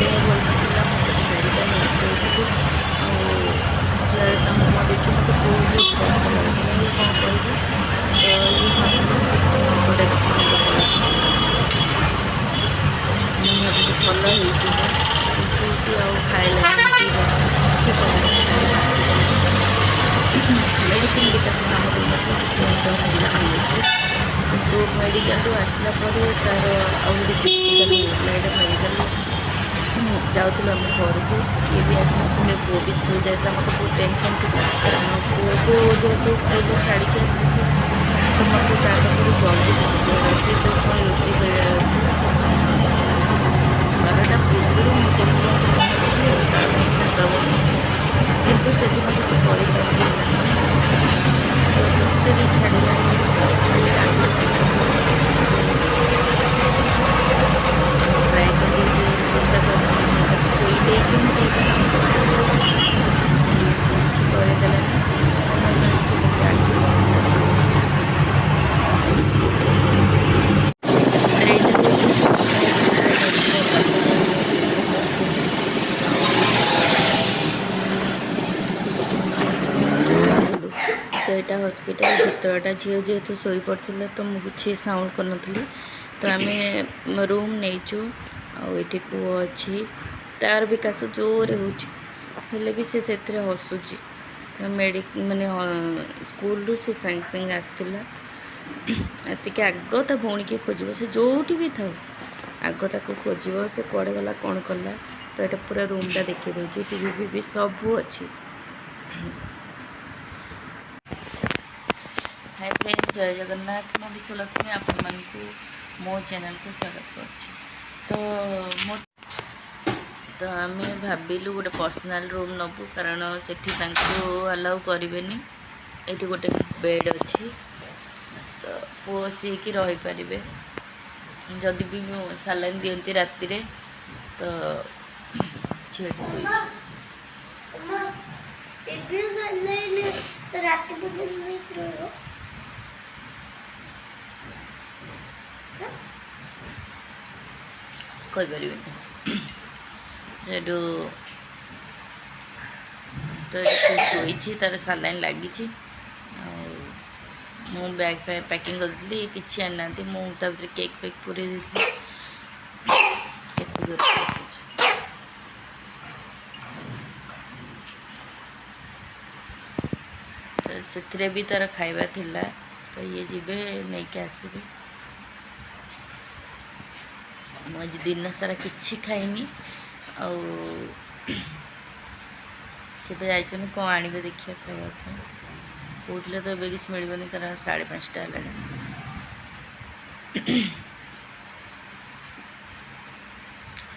ଦେହ ଭଲ ନଥିଲା, ମୁଁ ତାକୁ ମେଡ଼ିକାଲ ନେଇକି ଯାଇଥିଲି। ଆଉ ଆସିଲା ବେଳେ ତା ମୁହଁ ଦେଖି ମୋତେ ବହୁତ କଷ୍ଟ ଲାଗୁଥିଲା, ହେଲେ କ'ଣ କରିବି? ତ ଇଏ ଅଟୋ ନେଇକି ପଳେଇଥିଲା। ମୁଁ ଭାବିଲି ଭଲ ହେଇଯିବ, କିନ୍ତୁ ସିଏ ଆଉ ଖାଇଲାନି, ପିଇଲାନି, କିଛି କଲାନି, ଖାଲି ବାନ୍ତି କଲା। ମେଡ଼ିସିନ ବି ତାକୁ କାମ ଦେଇନଥିଲା, ସେଥିପାଇଁ ତ ହଇରାଣ ହେଇଯାଇଥିଲି। କିନ୍ତୁ ମେଡ଼ିକାଲରୁ ଆସିଲା ପରେ ତା'ର ଆହୁରି କ୍ରିଟିକାଲ ହେଇଯାଇଥିଲା। ଏଇଟା ମେଡ଼ିକାଲ ଯାଉଥିଲୁ ଆମେ ଘରକୁ, ଇଏ ବି ଆସିନଥିଲେ, ପୁଅ ବି ସ୍କୁଲ ଯାଇଥିଲା। ମୋତେ ବହୁତ ଟେନସନ୍ ଥିଲା, କାରଣ ପୁଅକୁ ଯେହେତୁ ସ୍କୁଲରେ ଛାଡ଼ିକି ଆସିଛି, ତ ମୋତେ ତା ପାଖରେ ଜଲ୍ଦି ପହଞ୍ଚିବାର ଅଛି, ତ ପୁଣି ରୋଷେଇ କରିବାର ଅଛି। 12ଟା ପୂର୍ବରୁ ମୁଁ କେମିତି ଯାଇକି ପହଞ୍ଚିବି ଆଉ ତା ପାଇଁ ଖାଇବା ବନେଇବି। କିନ୍ତୁ ସେଦିନ କିଛି କରିପାରିଲି ନାହିଁ। ତ ଯେତେ ବି ଛାଡ଼ିଲାନି, ଖାଲି କାନ୍ଦୁଛି। ମୁଁ ଟ୍ରାଏ କଲି ଯେ ଚେଷ୍ଟା କଲି ମାନେ ତାକୁ ଶୋଇ ଦେଇକି ମୁଁ ଯାଇକି କାମ କରିବି, ହେଲେ କିଛି କରେଇଦେଲାନି। ମୁଁ ମେଡ଼ିସିନ ଆଣିକି ବନ୍ଦ କରିଦେଉଛି। ତ ଏଇଟା ହେଉଛି ସକାଳ 7ଟା ବାଜିଲା 8ଟା ପରେ ଆଉ ପହଞ୍ଚିଗଲୁ। ତ ଏଇଟା ହସ୍ପିଟାଲ ଭିତରଟା। ଝିଅ ଯେହେତୁ ଶୋଇପଡ଼ିଥିଲା, ତ ମୁଁ କିଛି ସାଉଣ୍ଡ କରିନଥିଲି। ତ ଆମେ ରୁମ୍ ନେଇଛୁ ଆଉ ଏଠି ପୁଅ ଅଛି, ତାର ବି କାଶ ଜୋରେ ହେଉଛି, ହେଲେ ବି ସେ ସେଥିରେ ହସୁଛି। ମେଡ଼ି ମାନେ ସ୍କୁଲରୁ ସେ ସାଙ୍ଗେ ସାଙ୍ଗେ ଆସିଥିଲା। ଆସିକି ଆଗ ତା ଭଉଣୀକି ଖୋଜିବ। ସେ ଯେଉଁଠି ବି ଥାଉ, ଆଗ ତାକୁ ଖୋଜିବ, ସେ କୁଆଡ଼େ ଗଲା, କ'ଣ କଲା। ତ ଏଇଟା ପୁରା ରୁମ୍ଟା ଦେଖେଇ ଦେଉଛି, ଟିଭି ଫିଭି ସବୁ ଅଛି। ହାଇ ଫ୍ରେଣ୍ଡସ୍, ଜୟ ଜଗନ୍ନାଥ। ମୁଁ ବିଶ୍ୱଲକ୍ଷ୍ମୀ ଆପଣମାନଙ୍କୁ ମୋ ଚ୍ୟାନେଲକୁ ସ୍ୱାଗତ କରୁଛି। ତ ମୋ ତ ଆମେ ଭାବିଲୁ ଗୋଟେ ପର୍ସନାଲ୍ ରୁମ୍ ନେବୁ, କାରଣ ସେଠି ତାଙ୍କୁ ଆଲାଉ କରିବେନି। ଏଇଠି ଗୋଟେ ବେଡ଼୍ ଅଛି, ତ ପୁଅ ଆସିକି ରହିପାରିବେ ଯଦି ବି ସାଲାଇନ୍ ଦିଅନ୍ତି ରାତିରେ। ତ ଝିଅଟି ଶୋଇଛି। ଏବେ ସାଲାଇନ୍ ରାତି ପର୍ଯ୍ୟନ୍ତ ନେଇକି ରହିବ? କହିପାରିବିନି। ସେଠୁ ତ ଏଠି ସେ ଶୋଇଛି, ତାର ସାଲାଇନ୍ ଲାଗିଛି। ଆଉ ମୁଁ ବ୍ୟାଗ୍ ଫ୍ୟାଗ୍ ପ୍ୟାକିଂ କରିଥିଲି, କିଛି ଆଣିନାହାନ୍ତି। ମୁଁ ତା ଭିତରେ କେକ୍ ଫେକ୍ ପୁରେଇ ଦେଇଥିଲି। କେତେ ଜୋରେ କାଶୁଛି। ତ ସେଥିରେ ବି ତାର ଖାଇବା ଥିଲା। ତ ଇଏ ଯିବେ, ନେଇକି ଆସିବେ। ମୁଁ ଆଜି ଦିନ ସାରା କିଛି ଖାଇନି। ଆଉ ସେ ତ ଯାଇଛନ୍ତି, କ'ଣ ଆଣିବେ ଦେଖିବା ଖାଇବା ପାଇଁ। କହୁଥିଲେ ତ ଏବେ କିଛି ମିଳିବନି, କାରଣ 5:30 ହେଲାଣି।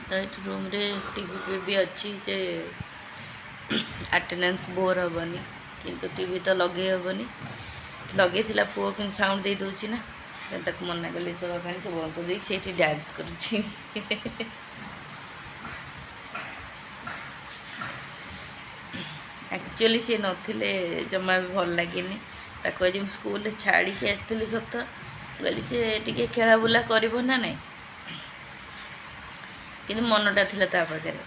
ତ ଏଠି ରୁମ୍ରେ ଟିଭି ବି ଅଛି ଯେ ଆଟେଣ୍ଡାନ୍ସ ବୋର୍ ହେବନି, କିନ୍ତୁ ଟିଭି ତ ଲଗେଇ ହେବନି। ଲଗେଇଥିଲା ପୁଅ, କିନ୍ତୁ ସାଉଣ୍ଡ ଦେଇ ଦେଉଛି ନା, ତାକୁ ମନା କଲି ଦେବା ପାଇଁ। ସେ ବନ୍ଦ କରିଦେଇକି ସେଇଠି ଡ୍ୟାନ୍ସ କରୁଛି। ଆକ୍ଚୁଆଲି ସିଏ ନଥିଲେ ଜମା ବି ଭଲ ଲାଗେନି। ତାକୁ ଆଜି ମୁଁ ସ୍କୁଲରେ ଛାଡ଼ିକି ଆସିଥିଲି ସତ, କହିଲି ସିଏ ଟିକେ ଖେଳା ବୁଲା କରିବ ନା ନାହିଁ, କିନ୍ତୁ ମନଟା ଥିଲା ତା ପାଖରେ।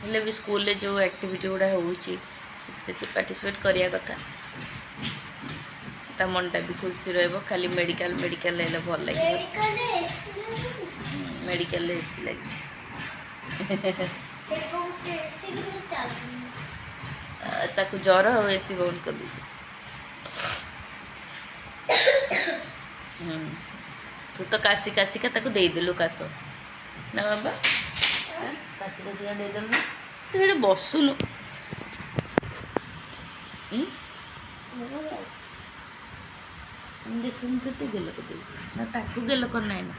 ହେଲେ ବି ସ୍କୁଲରେ ଯେଉଁ ଆକ୍ଟିଭିଟି ଗୁଡ଼ା ହେଉଛି, ସେଥିରେ ସେ ପାର୍ଟିସିପେଟ୍ କରିବା କଥା, ତା ମନଟା ବି ଖୁସି ରହିବ। ଖାଲି ମେଡ଼ିକାଲ ମେଡ଼ିକାଲ ହେଲେ ଭଲ ଲାଗିବ? ମେଡ଼ିକାଲରେ ଏସି ଲାଗିନି? ମେଡ଼ିକାଲରେ ଏସି ଲାଗିଛି। ଏବେ ଗୋଟେ ଏସି କିନ୍ତୁ ଚାଲୁନି। ତାକୁ ଜ୍ୱର ଆଉ ଏସି ବନ୍ଦ କରିଦେବି। ତୁ ତ କାଶି କାଶିକା ତାକୁ ଦେଇଦେଲୁ କାଶ ନା ବାବା? କାଶି କାଶିକା ଦେଇଦେଲୁ ନା? ତୁ ସେଠି ବସୁନୁ। ଉଁ? ଦେଖ, ମୁଁ କେତେ ଗେଲ କରିଦେବି ନା ତାକୁ। ଗେଲ କରିନାହିଁ ନା?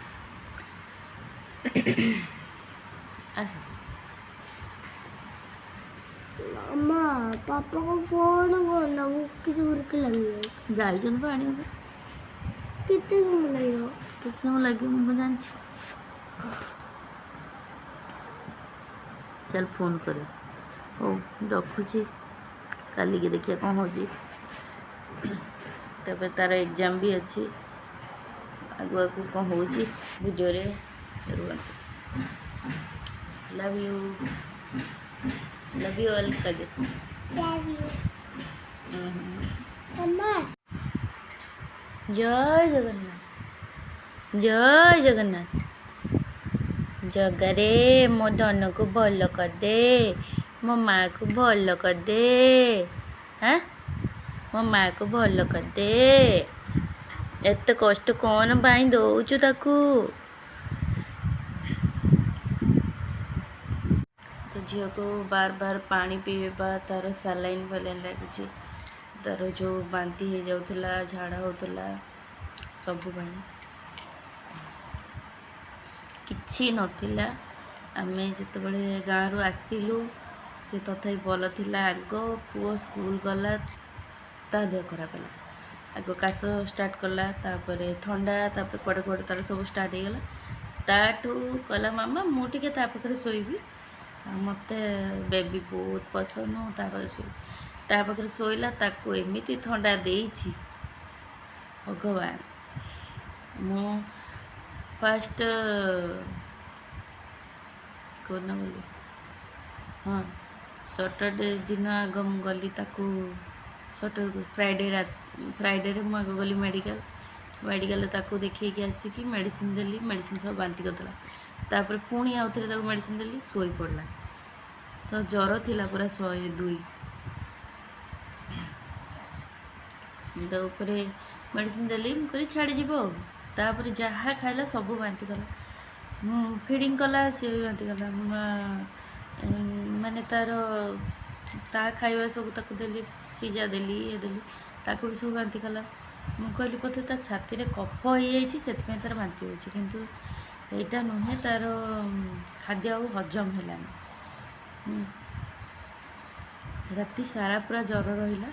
ଆସ। ମାମା, ପାପାକୁ ଫୋନ କରନା, ଭୋକ ଜୋରକି ଲାଗିବ। ଯାଇଛନ୍ତି ପା ଆଣିବା ପାଇଁ। କେତେ ସମୟ ଲାଗିବ? କେତେ ସମୟ ଲାଗିବ ମୁଁ ଜାଣିଛି? ଚାଲ ଫୋନ୍ କରେ। ହଉ, ରଖୁଛି, କାଲିକି ଦେଖିବା କ'ଣ ହେଉଛି। ତାପରେ ତାର ଏକ୍ଜାମ୍ ବି ଅଛି। ଆଗକୁ ଆଗକୁ କ'ଣ ହେଉଛି ଭିଡ଼ିଓରେ ରୁହନ୍ତୁ। Love you, love you all କହିଦେ। Love you. Mama. ଜୟ ଜଗନ୍ନାଥ, ଜୟ ଜଗନ୍ନାଥ। ଜଗାରେ, ମୋ ଧନକୁ ଭଲ କରିଦେ, ମୋ ମାଆକୁ ଭଲ କରିଦେ। ହାଁ, ମୋ ମାଆକୁ ଭଲ କରିଦେ। ଏତେ କଷ୍ଟ କ'ଣ ପାଇଁ ଦଉଛୁ ତାକୁ? ତ ଝିଅକୁ ବାର ବାର ପାଣି ପିଇବା, ତାର ସାଲାଇନ୍ ଫାଲାଇନ୍ ଲାଗିଛି, ତାର ଯେଉଁ ବାନ୍ତି ହେଇଯାଉଥିଲା, ଝାଡ଼ା ହେଉଥିଲା, ସବୁ ପାଇଁ। କିଛି ନଥିଲା। ଆମେ ଯେତେବେଳେ ଗାଁରୁ ଆସିଲୁ, ସେ ତଥାପି ଭଲ ଥିଲା। ଆଗ ପୁଅ ସ୍କୁଲ ଗଲା, ତା ଦେହ ଖରାପ ହେଲା। ଆଗ କାଶ ଷ୍ଟାର୍ଟ କଲା, ତାପରେ ଥଣ୍ଡା, ତାପରେ କୁଆଡ଼େ କୁଆଡ଼େ ତାର ସବୁ ଷ୍ଟାର୍ଟ ହେଇଗଲା। ତାଠୁ କହିଲା, ମାମା, ମୁଁ ଟିକେ ତା ପାଖରେ ଶୋଇବି ଆଉ ମୋତେ ବେବି ବହୁତ ପସନ୍ଦ, ମୁଁ ତା ପାଖରେ ଶୋଇବି। ତା ପାଖରେ ଶୋଇଲା, ତାକୁ ଏମିତି ଥଣ୍ଡା ଦେଇଛି ଭଗବାନ। ମୁଁ ଫାଷ୍ଟ କୋଉଦିନ ଗଲି? ହଁ, ସଟରଡେ ଦିନ ଆଗ ମୁଁ ଗଲି ତାକୁ। ସଟରଡେ, ଫ୍ରାଇଡ଼େ, ଫ୍ରାଇଡ଼େରେ ମୁଁ ଆଗ ଗଲି ମେଡ଼ିକାଲ। ମେଡ଼ିକାଲରେ ତାକୁ ଦେଖେଇକି ଆସିକି ମେଡ଼ିସିନ ଦେଲି। ମେଡ଼ିସିନ ସବୁ ବାନ୍ତି କରିଦେଲା। ତାପରେ ପୁଣି ଆଉ ଥରେ ତାକୁ ମେଡ଼ିସିନ ଦେଲି, ଶୋଇପଡ଼ିଲା। ତ ଜ୍ୱର ଥିଲା ପୁରା 102। ତା ଉପରେ ମେଡ଼ିସିନ ଦେଲି, ମୁଁ କହିଲି ଛାଡ଼ିଯିବ ଆଉ। ତାପରେ ଯାହା ଖାଇଲା ସବୁ ବାନ୍ତି କଲା। ମୁଁ ଫିଡ଼ିଂ କଲା, ସିଏ ବି ବାନ୍ତି କଲା। ମାନେ ତାର ତା ଖାଇବା ସବୁ ତାକୁ ଦେଲି, ସିଝା ଦେଲି, ଇଏ ଦେଲି, ତାକୁ ବି ସବୁ ବାନ୍ତି କଲା। ମୁଁ କହିଲି ବୋଧେ ତା ଛାତିରେ କଫ ହେଇଯାଇଛି, ସେଥିପାଇଁ ତାର ବାନ୍ତି ହେଉଛି। କିନ୍ତୁ ଏଇଟା ନୁହେଁ, ତାର ଖାଦ୍ୟ ଆଉ ହଜମ ହେଲାନି। ରାତି ସାରା ପୁରା ଜ୍ୱର ରହିଲା।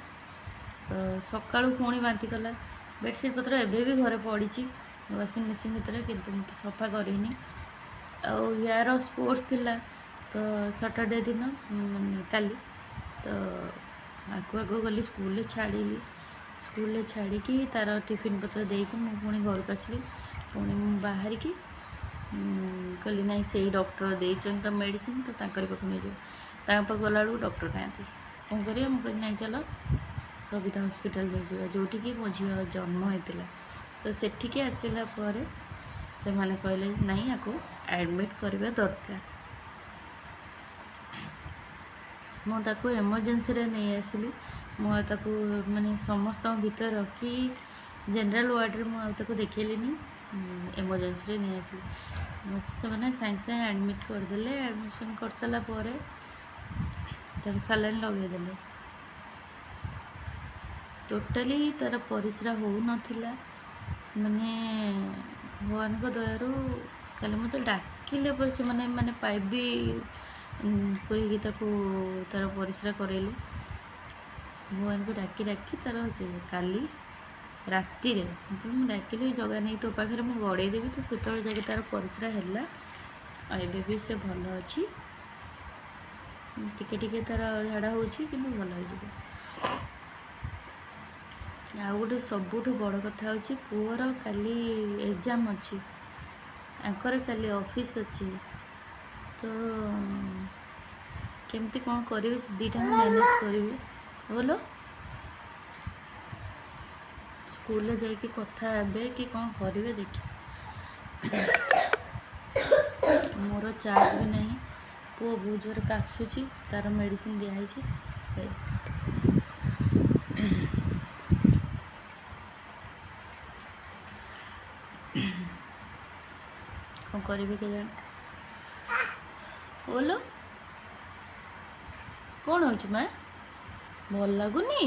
ତ ସକାଳୁ ପୁଣି ବାନ୍ତି କଲା। ବେଡ଼ସିଟ୍ ପତ୍ର ଏବେ ବି ଘରେ ପଡ଼ିଛି ୱାସିଂ ମେସିନ୍ ଭିତରେ, କିନ୍ତୁ ମୁଁ ସଫା କରିନି। ଆଉ ୟାର ସ୍ପୋର୍ଟସ୍ ଥିଲା ତ ସଟରଡେ ଦିନ, ମାନେ କାଲି। ତ ଆକୁ ଆଗ ଗଲି ସ୍କୁଲରେ ଛାଡ଼ିଲି। ସ୍କୁଲରେ ଛାଡ଼ିକି ତାର ଟିଫିନ୍ ପତ୍ର ଦେଇକି ମୁଁ ପୁଣି ଘରକୁ ଆସିଲି। ପୁଣି ମୁଁ ବାହାରିକି କହିଲି, ନାଇଁ, ସେଇ ଡକ୍ଟର ଦେଇଛନ୍ତି ତ ମେଡ଼ିସିନ, ତ ତାଙ୍କରି ପାଖକୁ ନେଇଯିବ। ତାଙ୍କ ପାଖକୁ ଗଲାବେଳକୁ ଡକ୍ଟର ନାହାନ୍ତି। କ'ଣ କରିବା? ମୁଁ କହିଲି, ନାଇଁ, ଚାଲ ସବିତା ହସ୍ପିଟାଲ ନେଇଯିବା, ଯେଉଁଠିକି ମୋ ଝିଅ ଜନ୍ମ ହେଇଥିଲା। ତ ସେଠିକି ଆସିଲା ପରେ ସେମାନେ କହିଲେ, ନାଇଁ, ଆକୁ ଆଡ଼ମିଟ୍ କରିବା ଦରକାର। ମୁଁ ତାକୁ ଏମର୍ଜେନ୍ସିରେ ନେଇ ଆସିଲି। ମୁଁ ଆଉ ତାକୁ ମାନେ ସମସ୍ତଙ୍କ ଭିତରେ ରଖି ଜେନେରାଲ ୱାର୍ଡ଼ରେ ମୁଁ ଆଉ ତାକୁ ଦେଖେଇଲିନି, ଏମର୍ଜେନ୍ସିରେ ନେଇ ଆସିଲି। ସେମାନେ ସାଙ୍ଗେ ସାଙ୍ଗେ ଆଡ଼ମିଟ୍ କରିଦେଲେ। ଆଡ଼ମିସନ୍ କରିସାରିଲା ପରେ ତାର ସାଲାଇନ୍ ଲଗେଇଦେଲେ। ଟୋଟାଲି ତାର ପରିସ୍ରା ହେଉନଥିଲା। ମାନେ ଭଗବାନଙ୍କ ଦୟାରୁ କାଲି ମୋତେ ଡାକିଲେ ପରେ ସେମାନେ ମାନେ ପାଇପ୍ ବି ପୁରେଇକି ତାକୁ ତାର ପରିସ୍ରା କରାଇଲେ। ଭଗବାନଙ୍କୁ ଡାକି ଡାକି ତାର ସେ କାଲି ରାତିରେ ଯେତେବେଳେ ମୁଁ ଡାକିଲି, ଜଗା ନେଇ ତୋ ପାଖରେ ମୁଁ ଗଡ଼େଇ ଦେବି, ତ ସେତେବେଳେ ଯାଇକି ତାର ପରିସ୍ରା ହେଲା। ଆଉ ଏବେ ବି ସେ ଭଲ ଅଛି। ଟିକେ ଟିକେ ତାର ଝାଡ଼ା ହେଉଛି, କିନ୍ତୁ ଭଲ ହେଇଯିବ। ଆଉ ଗୋଟେ ସବୁଠୁ ବଡ଼ କଥା ହେଉଛି, ପୁଅର କାଲି ଏକ୍ଜାମ୍ ଅଛି, ଆଙ୍କର କାଲି ଅଫିସ୍ ଅଛି। ତ କେମିତି କ'ଣ କରିବି, ସେ ଦୁଇଟା ମ୍ୟାନେଜ୍ କରିବି ବୋଲ? ସ୍କୁଲରେ ଯାଇକି କଥା ହେବେ କି କ'ଣ କରିବେ ଦେଖି। ମୋର ଚାର୍ଜ ବି ନାହିଁ। ପୁଅ ବହୁତ ଜୋରେ କାଶୁଛି, ତାର ମେଡ଼ିସିନ ଦିଆହେଇଛି। କ'ଣ କରିବି କେଜାଣି? ବୋଲ, କ'ଣ ହେଉଛି ମା? ଭଲ ଲାଗୁନି?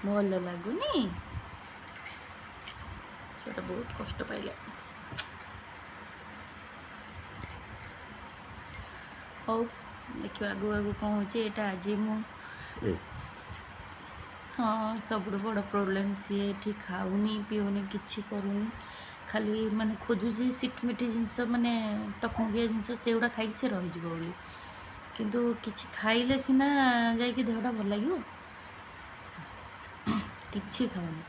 ଭଲ ଲାଗୁନି? ଛୁଆଟା ବହୁତ କଷ୍ଟ ପାଇଲା। ହଉ, ଦେଖିବା ଆଗକୁ ଆଗକୁ କ'ଣ ହେଉଛି। ଏଇଟା ଆଜି ମୁଁ, ହଁ, ସବୁଠୁ ବଡ଼ ପ୍ରୋବ୍ଲେମ୍, ସିଏ ଏଠି ଖାଉନି, ପିଉନି, କିଛି କରୁନି। ଖାଲି ମାନେ ଖୋଜୁଛି ସିଟମିଟି ଜିନିଷ, ମାନେ ଟକମକିଆ ଜିନିଷ, ସେଗୁଡ଼ା ଖାଇକି ସେ ରହିଯିବ ବୋଲି। କିନ୍ତୁ କିଛି ଖାଇଲେ ସିନା ଯାଇକି ଦେହଟା ଭଲ ଲାଗିବ। କିଛି ଖାଉନି।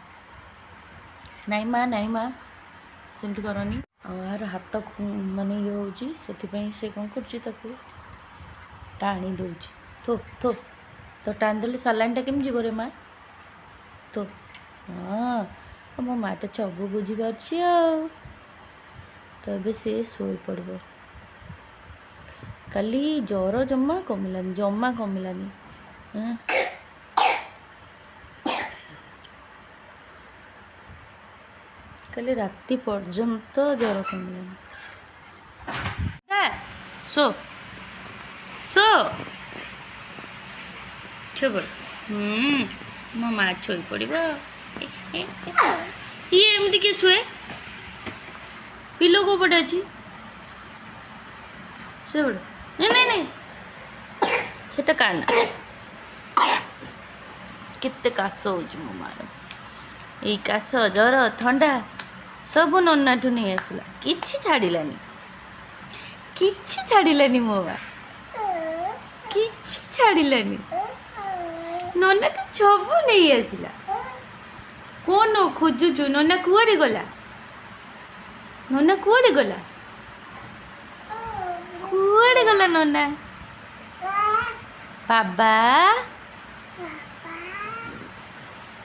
ନାଇଁ ମା, ନାଇଁ ମା, ସେମିତି କରନି। ଆଉ ଏହାର ହାତ ମାନେ ଇଏ ହେଉଛି, ସେଥିପାଇଁ ସେ କ'ଣ କରୁଛି, ତାକୁ ଟାଣି ଦେଉଛି। ଥୋ ଥୋ, ତ ଟାଣିଦେଲେ ସାଲାଇନ୍ଟା କେମିତି ଯିବ ରେ ମା? ତୋ ହଁ, ମୋ ମାଟା ସବୁ ବୁଝିପାରୁଛି। ଆଉ ତ ଏବେ ସେ ଶୋଇପଡ଼ିବ। କାଲି ଜ୍ୱର ଜମା କମିଲାନି, ଜମା କମିଲାନି। କାଲି ରାତି ପର୍ଯ୍ୟନ୍ତ ଜ୍ୱର କମିଲାନି। Show show, ଶୋଇପଡ଼। ମୋ ମା ଶୋଇପଡ଼ିବ। ଇଏ ଏମିତି କିଏ ଶୁଏ? ପିଲୋ କେଉଁ ପଟେ ଅଛି? ଶୋଇପଡ଼। ନାଇଁ ନାଇଁ ନାଇଁ, ସେଟା କାଢନା। କେତେ କାଶ ହେଉଛି ମୋ ମାର। ଏଇ କାଶ, ଜ୍ୱର, ଥଣ୍ଡା ସବୁ ନନାଠୁ ନେଇ ଆସିଲା। କିଛି ଛାଡ଼ିଲାନି, କିଛି ଛାଡ଼ିଲାନି ମୋ ମା, କିଛି ଛାଡ଼ିଲାନି। ନନା ତ ସବୁ ନେଇ ଆସିଲା। କ'ଣ ଖୋଜୁଛୁ? ନନା କୁଆଡ଼େ ଗଲା? ନନା କୁଆଡ଼େ ଗଲା? କୁଆଡ଼େ ଗଲା ନନା? ବାବା,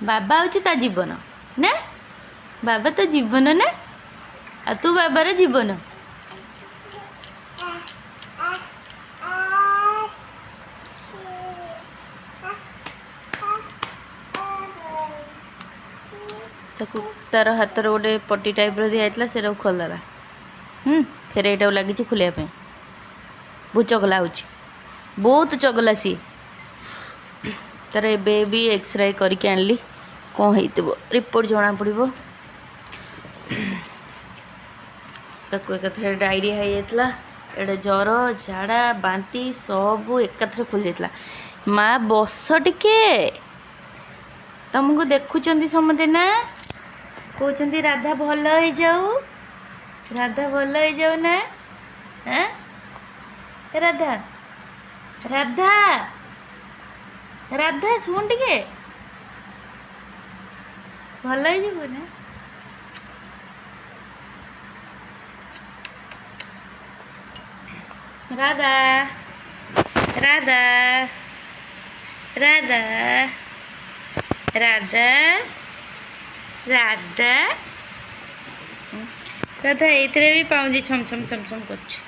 ବାବା ହେଉଛି ତା ଜୀବନ ନା? ବାବା ତ ଜୀବନ ନା? ଆଉ ତୁ ବାବାର ଜୀବନ। ତାକୁ ତାର ହାତରେ ଗୋଟେ ପଟି ଟାଇପ୍ର ଦିଆଯାଇଥିଲା, ସେଇଟାକୁ ଖୋଲିଦେଲା। ଫେର ଏଇଟାକୁ ଲାଗିଛି ଖୋଲିବା ପାଇଁ। ବହୁତ ଚଗଲା ହେଉଛି, ବହୁତ ଚଗଲା ସିଏ। ତାର ଏବେ ବି ଏକ୍ସରେ କରିକି ଆଣିଲି, କ'ଣ ହେଇଥିବ ରିପୋର୍ଟ ଜଣାପଡ଼ିବ। ତାକୁ ଏକାଥରେ ଡାଇରିଆ ହେଇଯାଇଥିଲା। ଏଇଟା ଜ୍ୱର, ଝାଡ଼ା, ବାନ୍ତି ସବୁ ଏକାଥରେ ଖୋଲି ଯାଇଥିଲା। ମା ବସ ଟିକେ, ତମକୁ ଦେଖୁଛନ୍ତି ସମସ୍ତେ ନା? କହୁଛନ୍ତି ରାଧା ଭଲ ହେଇଯାଉ, ରାଧା ଭଲ ହେଇଯାଉ ନା? ଏ ରାଧା, ରାଧା, ରାଧା, ଶୁଣ ଟିକେ, ଭଲ ହେଇଯିବୁ ନା? ରାଧା, ରାଧା, ରାଧା, ରାଧା, ରାଧା, ରାଧା। ଏଇଥିରେ ବି ପାଉଁଜି ଛମ ଛମ ଛମ ଛମ କରୁଛି।